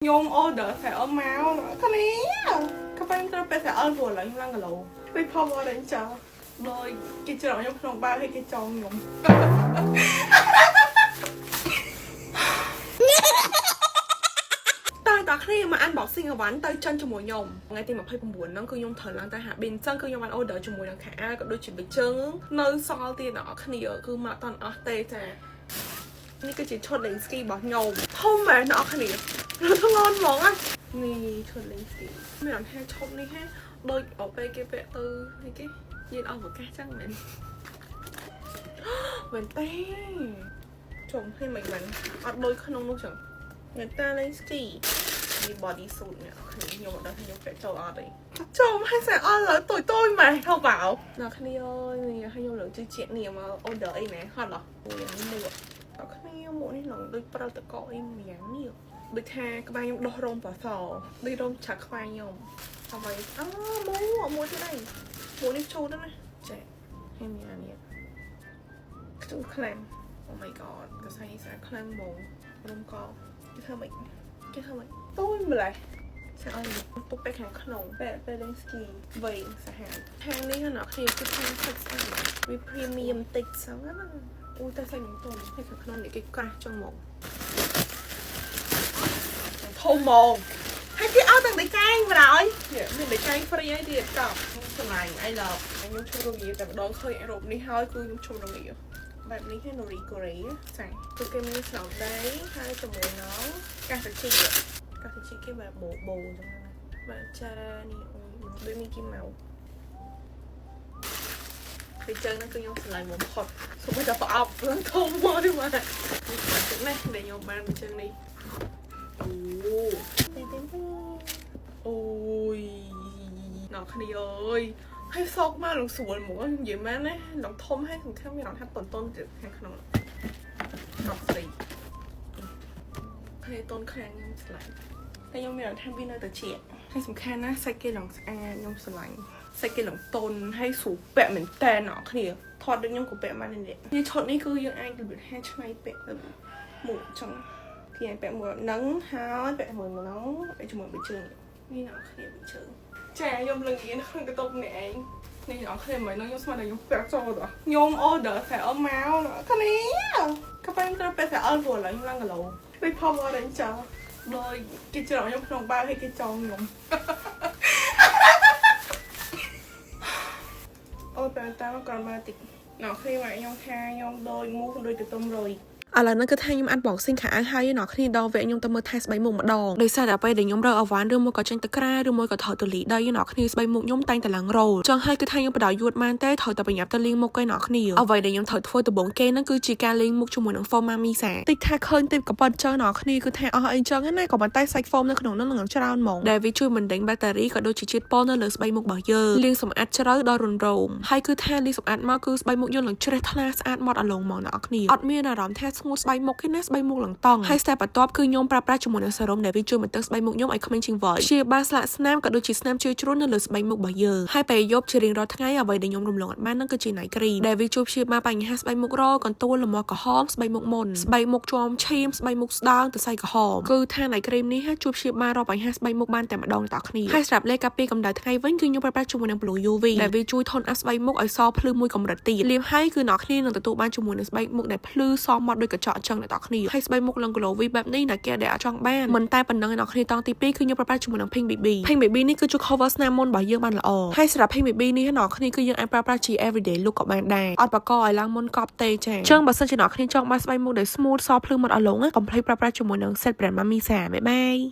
ខ្ញុំ order តែអត់មកគ្នាក៏ប៉ុន្តែត្រូវពេលតែអត់ព្រោះឡើងឡើងគីឡូពី Power Ranger ដោយគេច្រកខ្ញុំក្នុងបាវឲ្យគេចងខ្ញុំ តើតើគ្នាមក unboxing អីវ៉ាន់ទៅចិនជាមួយខ្ញុំថ្ងៃទី29ហ្នឹងគឺខ្ញុំត្រូវឡើងទៅហាប៊ីនអញ្ចឹងគឺខ្ញុំបាន order ជាមួយនឹងខោអាវក៏ដូចជាបិជើងនៅសល់ទៀតអ្នកនរគ្នាគឺមកអត់អស់ទេចានេះគឺជាឈុតលេងស្គីរបស់ខ្ញុំធំមែនអ្នកនរគ្នាធ្ងន់ហ្មងណានេះឈុតលេងស្គីមានអត់ថាឈុតនេះហាដូចអពេលគេពាក់ទៅនេះគេយានអវកាសចឹងមែនមែនទេជុំឲ្យមិនមែនអត់ដូចក្នុងនោះចឹងមែនតាលេងស្គីនេះ body suit នេះខ្ញុំអត់ដឹងថាខ្ញុំពាក់ចូលអត់ទេចូលឲ្យស្អាតអត់លើតូចតូចម៉ែហៅបៅអ្នកគ្នាអើយនេះឲ្យខ្ញុំលើជឿជាក់នេះមក order អីណែហត់ហ៎អូយនេះមួកអ្នកគ្នាមួកនេះឡើងដូចប្រើតកអីម្យ៉ាងនេះដូចថាក្បាលខ្ញុំដោះរោមបសដូចរោមឆាក់ខ្វាយខ្ញុំអ្វីអូមួកមួកទៀតអីមួកនេះជូតណាចេះហើយមានអានេះខ្ជូតខ្លាំង Oh my god កសែនេះស្អាតខ្លាំងហ្មងរំកគេធ្វើម៉េចគេធ្វើម៉េចតូចម្លេះស្អាតឲ្យពុកពេលខាងក្នុងពេលពេលលេងស្គីវែងសាហាវខាងនេះណាគ្នាគឺខាងសាច់ស្អាតវា premium តិចសោះណាអូតែសាច់នឹងទុំហើយខាងក្នុងនេះគេក្រាស់ចឹងហ្មងធំហ្មងហើយគេឲ្យទាំងដីកែងបណ្ដោយនេះមានដីកែង free អីទៀតកប់ស្រឡាញ់ I love ខ្ញុំឈប់រងាតែម្ដងឃើញរូបនេះហើយគឺខ្ញុំឈប់រងាបែបនេះហ្នឹងនរីកូរ៉េចាគឺគេមានស្រោមដៃហើយជាមួយនឹងកាសជីកាសជីគេបែបបូបូអញ្ចឹងណាបាទចានេះអូយដូចមានគេមកពេលចឹងហ្នឹងគឺខ្ញុំស្រឡាញ់បំផុតសូម្បីតែប្រអប់ឡើងធំមកទេបាទនេះណាដែលខ្ញុំបានអញ្ចឹងនេះអូទីទីទីអូយអ្នកគ្នាអើយហើយសោកមកលងស្រួលហ្មងនិយាយមែនណាលងធំហើយសំខាន់មានរងថាតន់តន់ទៀតខាងក្នុងកប់ស្រីគ្នាតូនខ្លាំងខ្ញុំស្រឡាញ់តែខ្ញុំមានអារម្មណ៍ថាវានៅតែជាហើយសំខាន់ណាសាច់គេឡងស្អាតខ្ញុំស្រឡាញ់សាច់គេឡងតន់ហើយស្រួលពាក់មែនតើអ្នកគ្នាថតដូចខ្ញុំក៏ពាក់បានដែរនេះឈុតនេះគឺយើងអាចរបៀបហាឆ្នៃពាក់ទៅមុខចឹងគេអាចពាក់មួយនឹងហើយពាក់មួយនឹងពាក់ជាមួយបិជើងនេះអ្នកគ្នាបិជើងចាខ្ញុំលងៀនក្នុងកតុបនេះឯងនេះអ្នកគ្នាមិននឹងខ្ញុំស្មានតែខ្ញុំពាក់ចូលទៅខ្ញុំ order តែអត់មកអ្នកគ្នាក៏ប៉ុន្តែត្រូវពាក់តែអត់ព្រោះឡើងឡើងគីឡូពី Power Ranger ដោយគេច្រកខ្ញុំក្នុងបាវឲ្យគេចងខ្ញុំអូតែតាមក្រមតិចអ្នកគ្នាមកខ្ញុំថាខ្ញុំដូចមូសដូចទៅទុំរុយ ឥឡូវហ្នឹងគឺថាខ្ញុំ unboxing ខោអាវហើយអ្នកគ្នាដល់វគ្គខ្ញុំទៅមើលថែស្បែកមុខម្ដងដោយសារតែពេលដែលខ្ញុំរើអវ៉ាន់ឬមួយក៏ចេញទៅក្រៅឬមួយក៏ត្រូវទៅលីដីអ្នកគ្នាស្បែកមុខខ្ញុំតែងតែឡើងរោលចង់ឲ្យគឺថាខ្ញុំបដយួតបានទេត្រូវតែប្រញាប់ទៅលាងមុខឯអ្នកគ្នាអ្វីដែលខ្ញុំត្រូវធ្វើដំបូងគេហ្នឹងគឺជាការលាងមុខជាមួយនឹង foam Mamisa តិចថាឃើញទេពកប៉ិតចឹងអ្នកគ្នាគឺថាអស់អីចឹងណាក៏ប៉ុន្តែសាច់ foam នៅក្នុងហ្នឹងនឹងច្រើនហ្មងដែលវាជួយបណ្ដេញបាក់តេរីក៏ដូចជាជាតិពុលនៅលើស្បែកមុខរបស់យើងលាងសម្អាតជ្រៅដល់រន្ធរោមហើយគឺថាលាងសម្អាតមកគឺស្បែកមុខយើងនឹងជ្រះថ្លាស្អាតម៉ត់អាឡងហ្មងអ្នកគ្នាអត់មានអារម្មណ៍ថាស្ងួតស្បែកមុខទេណាស្បែកមុខឡើងតង់ហើយ step បន្ទាប់គឺខ្ញុំប្រើប្រាស់ជាមួយនឹងសេរ៉ុមដែលវាជួយបន្ទឹងស្បែកមុខខ្ញុំឲ្យក្មេងជាងវ័យព្យាបាលស្លាកស្នាមក៏ដូចជាស្នាមជឿជ្រុលនៅលើស្បែកមុខរបស់យើងហើយពេលយប់ជារៀងរាល់ថ្ងៃអ្វីដែលខ្ញុំរំលងអត់បានហ្នឹងគឺជា night cream ដែលវាជួយព្យាបាលបញ្ហាស្បែកមុខរកន្ទួលលមាស់ក្រហមស្បែកមុខមុនស្បែកមុខជាំឈាមស្បែកមុខស្ដើងទៅសៃក្រហមគឺថា night cream នេះជួយព្យាបាលរាល់បញ្ហាស្បែកមុខបានតែម្ដងតើគ្នាហើយសម្រាប់លេខកាពីកម្ដៅថ្ងៃវិញគឺខ្ញុំប្រើប្រាស់ជាមួយនឹង Blue UV ដែលវាជួយ tone up ស្បែកមុខឲ្យសភ្លឺមួយកម្រិតទៀតលាបហើយគឺអ្នកគ្នានឹងទទួលបានជាមួយនឹងស្បែកមុខដែលភ្លឺសម៉ត់ដូចកញ្ចក់អញ្ចឹងអ្នកនរគ្នាហើយស្បែកមុខឡើង glowy បែបនេះណាគេដែលអត់ចង់បានមិនតែប៉ុណ្្នឹងអ្នកគ្នាតង់ទី2គឺខ្ញុំប្រើប្រាស់ជាមួយនឹង Pink BB Pink BB នេះគឺជួយ cover ស្នាមមុនរបស់យើងបានល្អហើយសម្រាប់ Pink BB នេះអ្នកគ្នាគឺយើងអាចប្រើប្រាស់ជា everyday look ក៏បានដែរអត់បកកឲ្យឡើងមុនកប់ទេចាអញ្ចឹងបើសិនជាអ្នកគ្នាចង់បានស្បែកមុខដែល smooth សភ្លឺម៉ត់អឡងកុំភ្លេចប្រើប្រាស់ជាមួយនឹង set brand Mamisa bye bye.